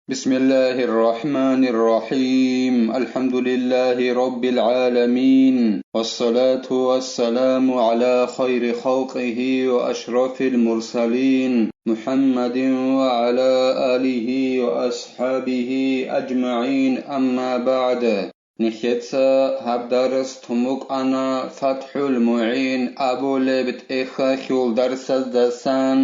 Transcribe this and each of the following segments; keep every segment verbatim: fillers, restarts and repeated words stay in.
بسم الله الرحمن الرحيم. الحمد لله رب العالمين. والصلاة والسلام على خير خلقه وأشرف المرسلين محمد وعلى آله وأصحابه أجمعين. أما بعد. Нехеца гьаб дарс тумукъана ФатхӀул МугӀин абулеб тӀехьалъул дарсаздасан,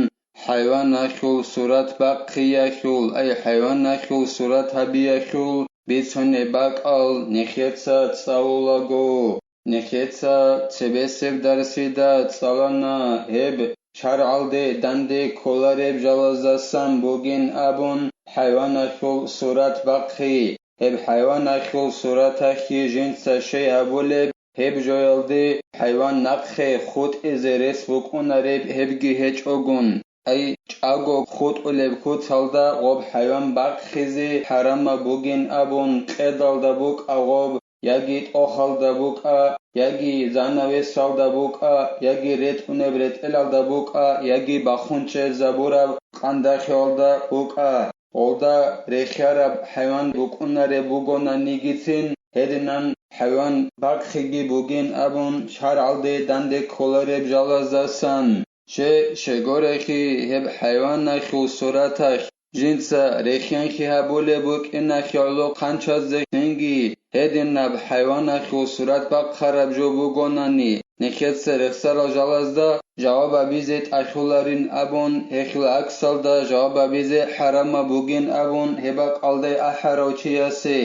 хӀайваналъул сурат бахъиялъул, ай хӀайваналъул сурат гьабиялъул бицунеб бакӀал нехеца цӀалулаго. Нехеца цебесеб дарсида цӀалана гьеб шаргӀалде данде кколареб жалаздасан бугин абун хӀайваналъул сурат бахъи. Гьеб хӀайваналъул сураталъе жинца щай гьабулеб, гьеб жоялде хӀайван нахъе хутӀизе рес букӀунареб гьебги гьечӀогун. Ай, чӀаго хутӀулеб куцалда гъоб хӀайван бахъизе хӀарамаб бугин абун кьедалда букӀа гъоб, яги тӀохалда букӀа, яги занавесалда букӀа, яги ретӀунеб ретӀелалда букӀа, яги бахун чӀезабураб къандахиялда букӀа. Гъолда рехиараб хӀайван букӀунареб бугонанигицин, гьединан хӀайван бахъиги бугин абун шаргӀалде данде кколареб жалаздасан. Щай, щайгурелъул гьеб хӀайваналъул сураталъ жинца рехьанлъи гьабулеб букӀиналъе гӀоло хъанчазде цинги гьединаб хӀайваналъул сурат бахъараб жо бугонани, нехеца рехсарал жалазда жаваб гьабизе тӀалъуларин абун, гьелъул гӀаксалда жаваб гьабизе хӀарамаб бугин абун гьеб бакӀалде ахӀарав чиясе.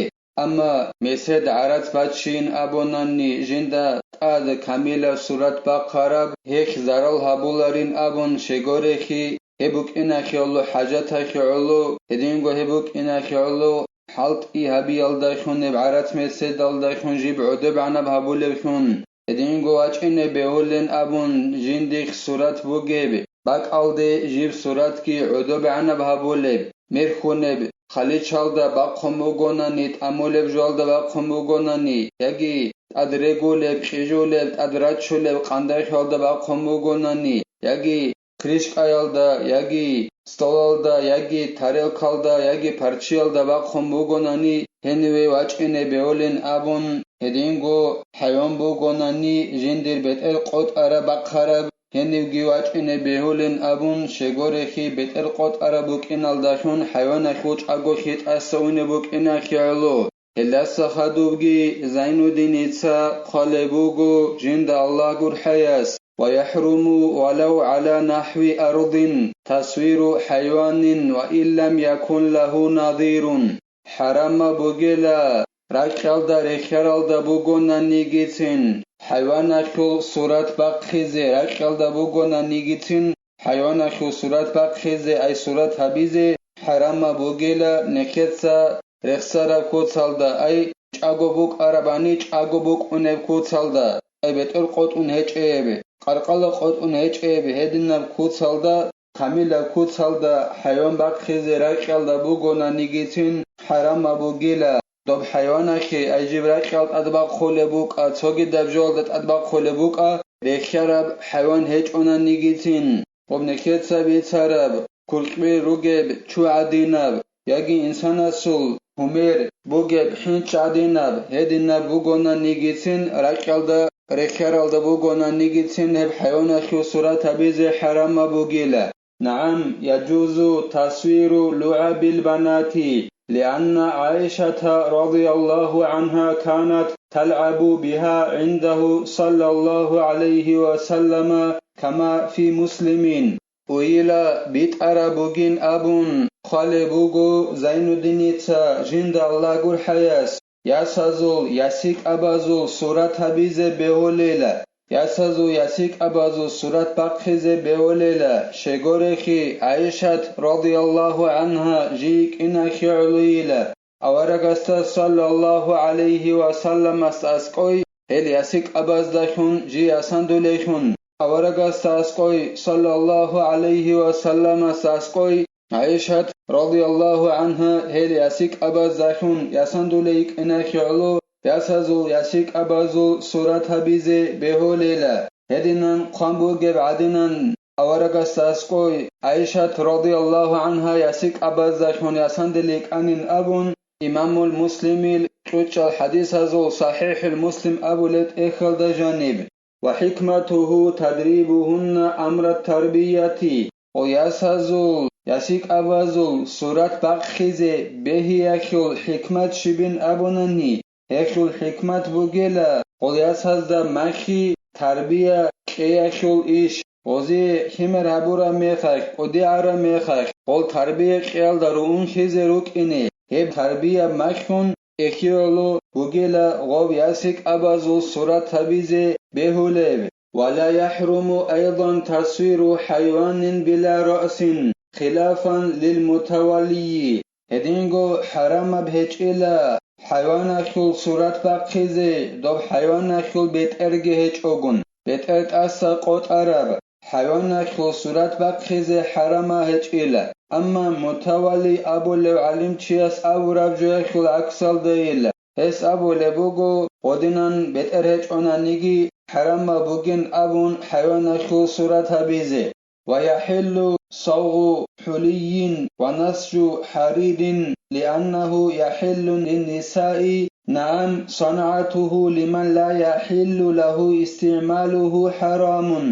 Амма месед гӀарац баччийин абунани жинда тӀад камилаб сурат бахъараб, гьелъ зарал гьабуларин абун щайгурелъул, гьеб букӀиналъе гӀоло хӀажаталъе гӀоло, гьединго гьеб букӀиналъе гӀоло, хӀалтӀи гьабиялдалъун гьеб гӀарац меседалдалъун жиб гӀодобегӀанаб гьабулевлъун, гьединго вачӀине бегьулин абун жиндихъ сурат бугеб, бакӀалде жиб суратги гӀодобегӀанаб гьабулеб, мерхьунеб, халичалда бахъун бугонани, тӀамулеб жоялда бахъун бугонани, яги тӀад регулеб, кьижулеб, тӀад рачулеб къандахиялда бахъун бугонани, яги кришкаялда, яги столалда, яги тарелкалда, яги парчиялда бахъун бугонани, гьениве вачӀине бегьулин абун, гьединго хӀайван бугонани жиндир бетӀер къотӀараб бахъараб, гьенивги вачӀине бегьулин абун, щайгурелъул бетӀер къотӀараб букӀиналдалъун хӀайваналъул чӀаголъи тӀаса унеб букӀиналъе гӀоло. Гьелдаса хадубги Зайнуддиница хъвалеб буго жинда Аллагь гурхӀаяс: «ويحرم ولو على نحو أرض تصوير حيوان وإن لم يكن له نظير». ХӀарамаб бугила, ракьалда рехиаралда бугонанигицин, хӀайваналъул сурат бахъизе, ракьалда бугонанигицин, хӀайваналъул сурат бахъизе, ай сурат гьабизе хӀарамаб бугила нехеца рехсараб куцалда, ай чӀаго букӀарабани чӀаго букӀунеб куцалда, ай бетӀер къотӀун гьечӀеб, къаркъала къотӀун гьечӀеб гьединаб куцалда, камилаб куцалда хӀайван бахъизе ракьалда бугонанигицин хӀарамаб бугила. Доб хӀайваналъе, ай жиб ракьал тӀадбахъулеб букӀа, цогидаб жоялда тӀадбахъулеб букӀа, рехиараб хӀайван гьечӀонанигицин, гъоб нехеца бицараб, куркьби ругеб чу гӀадинаб, яги инсанасул гьумер бугеб хӀинчӀ гӀадинаб, гьединаб бугонанигицин, ракьалда рехиаралда бугонанигицин гьеб хӀайваналъул сурат гьабизе хӀарамаб бугила. نعم، يجوز تصوير لعب البنات، لأن عائشة رضي الله عنها كانت تلعب بها عنده صلى الله عليه وسلم، كما في مسلم. Уйила битӀараб бугин абун хъвалеб буго Зайнуддиница жинда Аллагь гурхӀаяс, ясазул, ясикӀабазул сурат гьабизе бегьулила, ясазул, ясикӀабазул сурат бахъизе бегьулила, щайгурелъул ГӀайшат, радияллагьу гӀангьа, жий йикӀинахье гӀолойила. Аварагасда, саллаллагьу гӀалайгьи ва салламас аскӀой, гьел ясикӀабаздалъун жий ясандулейлъун. Аварагасда аскӀой, саллаллагьу гӀалайгьи ва салламас аскӀой, ГӀайшат, радияллагьу гӀангьа, гьел ясикӀабаздалъун ясандулей йикӀинахье гӀоло, ясазул, ясикӀабазул сурат гьабизе бегьулила. Гьединан хъван бугеб гӀадинан, аварагасда аскӀой ГӀайшат радияллагьу гӀангьа ясикӀабаздалъун ясанде лъикӀанин абун, имамул Муслимил чӀучӀал хӀадисазул СахӀихӀул Муслим абулеб тӀехьалда жаниб. Ва хӀикматугьу тадрибугьунна амрат тарбияти, ва ясазул, ясикӀабазул сурат бахъизе бегьиялъул хӀикмат щибин абунани, гьелъул хӀикмат бугела гъол ясазда махьи, тарбия кьеялъул иш, гъозе химер гьабураб мехалъ, кӀудиараб мехалъ, гъол тарбия кьеялда руунлъизе рукӀине, гьеб тарбия махьун, эхиялъул бугела гъов ясикӀабазул сурат гьабизе бегьулеб. Ва ла яхӀруму айдан тасвиру хӀайванин била раъсин, хилафан лил мутаваллийи. Гьединго хӀарамаб гьечӀила хӀайваналъул сурат бахъизе, доб хӀайваналъул бетӀерги гьечӀогун, бетӀер тӀаса къотӀараб хӀайваналъул сурат бахъизе хӀарамаб гьечӀила. Амма мутавалли абулев гӀалимчияс абураб жоялъул гӀаксалдайила. Гьес абулеб буго, гъодинан бетӀер гьечӀонаниги хӀарамаб бугин абун хӀайваналъул сурат гьабизе. Ва яхӀиллу савгъу хӀулийин ва насжу хӀаририн, лианнагьу яхӀиллу линнисаи, нагӀам, санагӀатугьу лиман ла яхӀиллу лагьу истигӀмалугьу хӀарамун.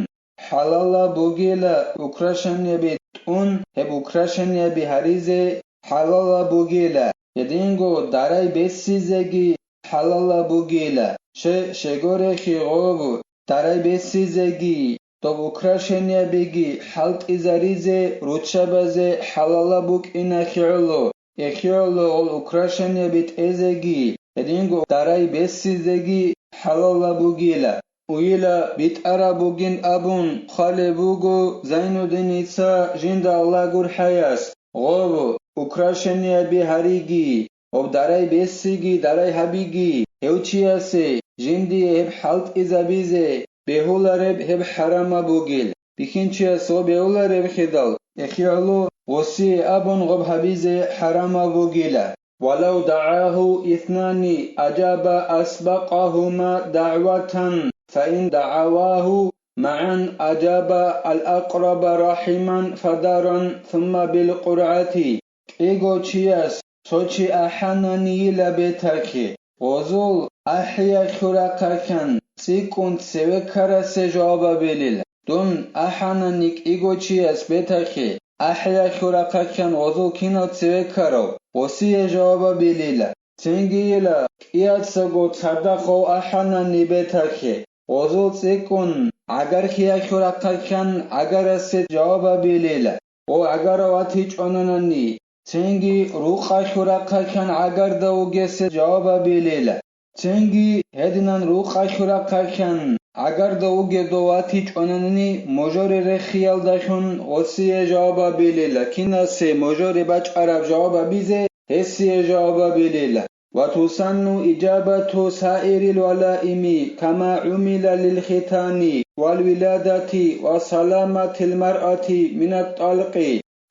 ХӀалалаб бугела украшениеби тӀун, гьеб украшениеби гьаризе хӀалалаб бугела, гьединго дарай бессизеги хӀалалаб бугела, ще-, щегорехи гъоб дарай бессизеги, доб украшениябиги хӀалтӀизаризе руччабазе хӀалалаб букӀиналъе гӀоло, эхиялъул гъол украшениеби тӀезеги, гьединго дарай бессизеги хӀалалаб бугела. Уйила битӀараб бугин абун хъвалеб буго Зайнуддиница, жинда Аллагь гурхӀаяс, гъоб украшенияб гьариги, гъоб дарай бессиги дарай гьабиги, гьев чиясе жиндие гьеб хӀалтӀизабизе бегьулареб гьеб хӀарамаб бугел. Бихьинчияс гъоб бегьулареб хидал, эхиялъул гъосие абун гъоб гьабизе хӀарамаб бугила. ولو دعاه اثنان أجاب أسبقهما دعوة، فإن دعواه معا أجاب الأقرب رحما فدارا ثم بالقرعة. КӀиго чияс цо чи ахӀананийила бетахъе, гъозул ахӀиялъул рахъалъан цӀикӀкӀун цеве ккарасе жаваб абилила. Дун ахӀанани кӀиго чияс бетахъе, ахӀиялъул рахъалъан гъозул кинав цеве ккарав, гъосие жаваб абилила. Цинги йила, кӀияцаго цадахъ гъов ахӀанани бетахъе, гъозул цӀикӀкӀун гӀагархиялъул рахъалъан гӀагарасе жаваб абилила, гъов гӀагарав ватичӀонанани, цинги рукъалъул рахъалъан гӀагарда вугесе жаваб абилила. Цинги гьединан рукъалъул рахъалъан гӀагарда вугев дов ватичӀонани, можоре рехиялдалъун гъосие жаваб абилила, кинасе можоре бачӀараб жаваб абизе, гьесие жаваб абилила. وتسن إجابة سائر الولائم كما عمل للختان والولادة وسلامة المرأة من الطلق.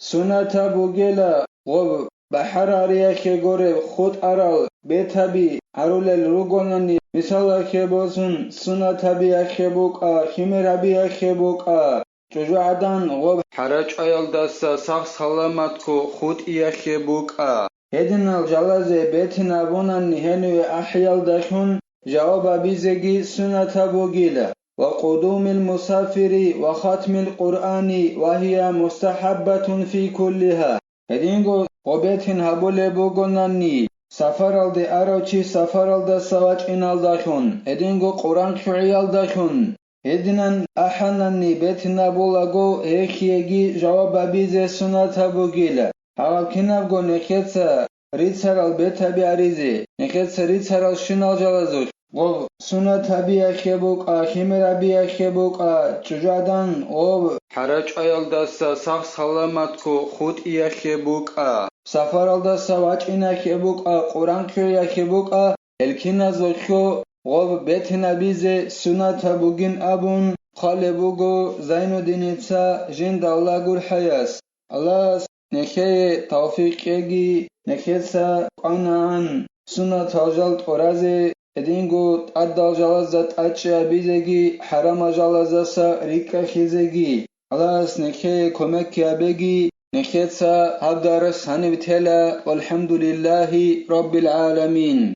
Сунатаб бугела гъоб бахӀарарияхъе гуреб хутӀарал бетаби гьарулел ругонани, мисалалъе босун, сунатабиялъе букӀа, химерабиялъе букӀа, чӀужугӀадан гъоб хӀарачӀаялдаса сах-саламатго хутӀиялъе букӀа. Гьединал жалазе бетин абунани гьениве ахӀиялдалъун жаваб абизеги сунатаб бугила. وقدوم المسافر وختم القرآن وهي مستحبة في كلها. Гьединго гъоб бетин гьабулеб бугонани, сафаралде арав чи сафаралдаса вачӀиналдалъун, гьединго Къуръан лъугӀиялдалъун, гьединан ахӀанани бетин абулаго, гьехиеги жаваб абизе сунатаб бугила. Гьаб кинабго нехеца рицарал бетаби аризе, нехеца рицарал щинал жалазулъ, гъоб сунатабиялъе букӀа, химерабиялъе букӀа, чӀужугӀадан гъоб хӀарачӀаялдаса сах-саламатго хутӀиялъе букӀа, сафаралдаса вачӀиналъе букӀа, Къуръан лъугӀиялъе букӀа, гьел киназулъго гъоб бетин абизе сунатаб бугин абун хъвалеб буго Зайнуддиница, жинда Аллагь гурхӀаяс. Аллагьас нехее тавфикъ кьеги, нехеца кӀванагӀан сунатал жал тӀуразе, гьединго тӀадал жалазда тӀадчӀи абизеги, хӀарамал жалаздаса рикӀкӀалъизеги. Аллагьас нехее кумекги гьабеги, нехеца гьаб дарс гьаниб тела, валхӀамдулиллагьи раббил гӀаламин.